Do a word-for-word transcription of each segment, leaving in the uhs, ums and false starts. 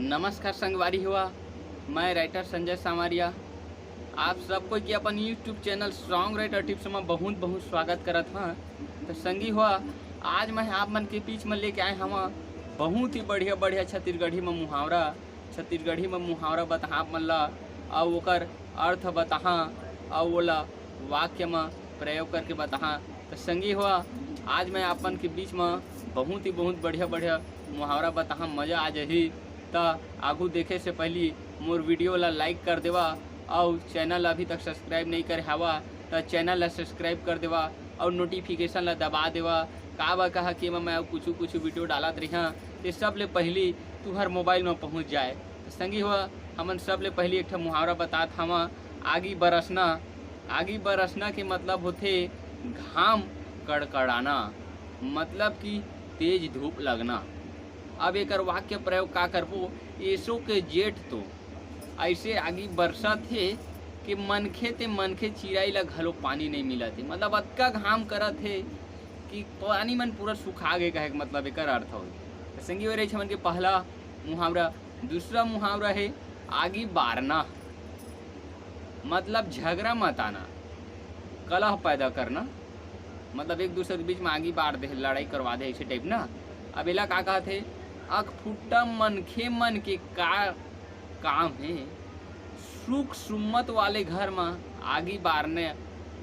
नमस्कार संगवारी हुआ, मैं राइटर संजय सांवरिया। आप सब कोई के अपन YouTube channel song writer tips में बहुत बहुत स्वागत करत हाँ। तो संगी हुआ, आज मैं आप मन के बीच में लेके आए हवा बहुत ही बढ़िया बढ़िया छत्तीसगढ़ी में मुहावरा। छत्तीसगढ़ी में मुहावरा बताहा आप मन ला, अउ ओकर अर्थ बताहा, अउ ओला वाक्य में प्रयोग करके बताहा। तो संगी हुआ, आज मैं आप मन के बीच में बहुत ही बहुत बढ़िया बढ़िया मुहावरा बताहा, मजा आ जाही। त आगू देखे से पहली मोर वीडियो ला लाइक कर देवा, अउ चैनल अभी तक सब्सक्राइब नहीं करे हवा त चैनल ला सब्सक्राइब कर देवा, अउ नोटिफिकेशन ला दबा देवा। काबर कहा कि मैं कुछ कुछ वीडियो डालत रहिहा, ते सबले पहली तुहर मोबाइल में पहुंच जाए। तो संगी हुआ, हमन सबले पहली एक ठो मुहावरा बतात हवा, आगी बरसना। आगी बरसना के मतलब होथे घाम कड़कड़ाना, मतलब कि तेज धूप लगना। अब एकर वाक्य प्रयोग का करबो, एसो के जेठ तो ऐसे आगी बरसत हे कि मनखे ते मनखे चिरई ला घलो पानी नहीं मिलत हे। मतलब अतका घाम करत हे कि पानी मन पूरा सुखा गे, कहे के मतलब एकर अर्थ हो। तो संगी हो रही हमन के पहला मुहावरा। दूसरा मुहावरा है आगी बारना, मतलब झगड़ा मताना, कलह पैदा करना, मतलब एक दूसरे के बीच में आगी बार दे, लड़ाई करवा दे, ऐसे टाइप ना। अब एला का कहत हे, अकफुट्टा मनखे मन के का काम हे, सुख सुम्मत वाले घर में आगी बारने,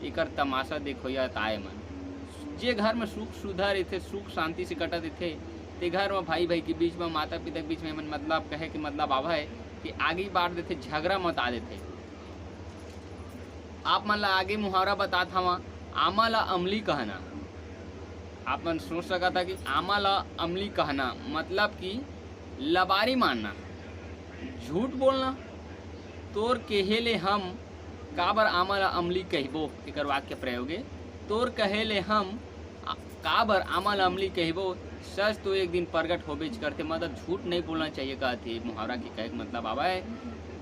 एकर तमाशा देखो या ताए मन। जे घर में सुख सुधा रहिथे, सुख शांति से कटत रहिथे, ते घर में भाई भाई के बीच में, माता पिता के बीच में मन मतलब कहे के मतलब आवा है कि आगी बार देथे, झगड़ा मता देथे। आप मन ला आगे मुहावरा बतात हवा, आमा ला अमली कहना। आप मन सोच सकत हा कि आमा ला अमली कहना मतलब कि लबारी मारना, झूठ बोलना। तोर केहे ले हम काबर आमा ला अमली कहिबो, एकर वाक्य प्रयोग ए, तोर कहे ले हम आ, काबर आमा ला अमली कहिबो, सच तो एक दिन प्रगट होबेच करथे। मतलब झूठ नहीं बोलना चाहिए कहत हे मुहावरा के कहे के मतलब आवा है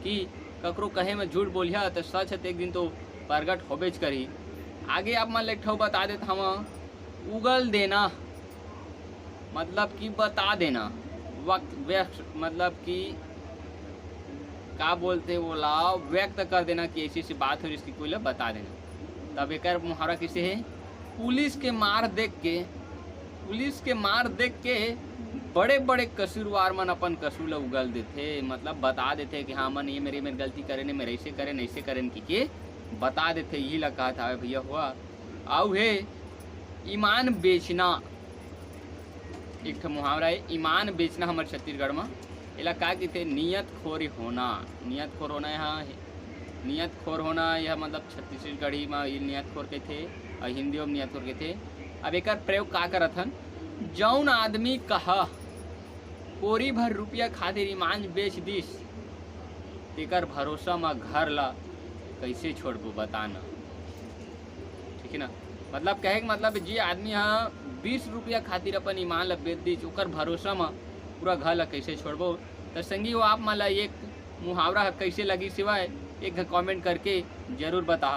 कि ककरो कहे में झूठ बोलिहा तो सच है तो एक दिन तो प्रगट होबेच करही। आगे आप मन ला एक ठो बता देत हवा, उगल देना मतलब कि बता देना, वक्त व्यक्त मतलब कि का बोलथे ओला, व्यक्त कर देना कि ऐसी ऐसी बात हो रही, इसकी कोई ला बता देना। तब एकर मुहावरा किसे है, पुलिस के मार देख के, पुलिस के मार देख के बड़े बड़े कसूरवार मन अपन कसूर ला उगल देथे, मतलब बता देथे कि हाँ मन ये मेरी मेरी गलती करे ने, मेरे ऐसे करे ने, ऐसे करे ने, कि के बता देथे। यही ला कहत हवे भैया हुआ। आउ हे ईमान बेचना, एक ठो मुहावरा है, ईमान बेचना हमर छत्तीसगढ़ में। एला का कहिथे? नियत खोर होना। नियत खोर होना यहाँ, नियत खोर होना यह मतलब छत्तीसगढ़ी में ये नियत खोर कहिथे और हिंदी में नियत खोर कहिथे। अब एकर प्रयोग का करत हन? जौन आदमी कहा कोरी भर रुपया खातिर ईमान बेच दिस, तेकर भरोसा म घर ला कैसे छोड़बो बताना। ठीक है ना? मतलब कहे के मतलब जे आदमी ह बीस रुपया खातिर अपन ईमान ला बेच दिस, ओकर भरोसा म पूरा घर ला कैसे छोड़बो? त संगी हो, आप मन ला एक मुहावरा ह कैसे लगी सिवाय एक कमेंट करके जरूर बता।